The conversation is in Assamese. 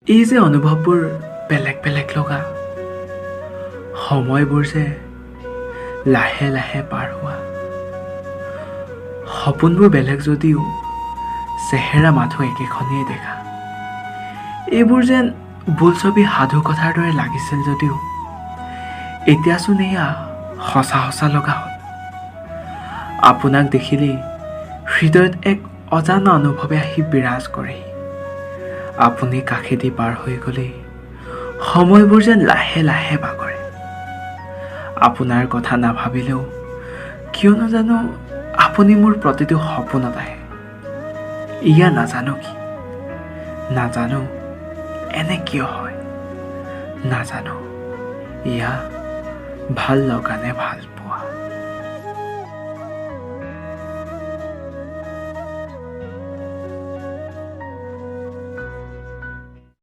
এই যে অনুভৱবোৰ বেলেগ বেলেগ লগা, সময়বোৰ যে লাহে লাহে পাৰ হোৱা, সপোনবোৰ বেলেগ যদিও চেহেৰা মাথো একেখনেই দেখা, এইবোৰ যেন বোলছবি সাধু কথাৰ দৰে লাগিছিল যদিও এতিয়াচোন এয়া সঁচা সঁচা লগা হ'ল। আপোনাক দেখিলেই হৃদয়ত এক অজানা অনুভৱে আহি বিৰাজ কৰেহি। আপুনি কাষেদি পাৰ হৈ গ'লেই সময়বোৰ যেন লাহে লাহে বাগৰে। আপোনাৰ কথা নাভাবিলেও কিয় নাজানো আপুনি মোৰ প্ৰতিটো সপোনত আহে। এয়া নাজানো কি, নাজানো এনে কিয় হয়, নাজানো এয়া ভাল লগা নে ভাল পোৱা।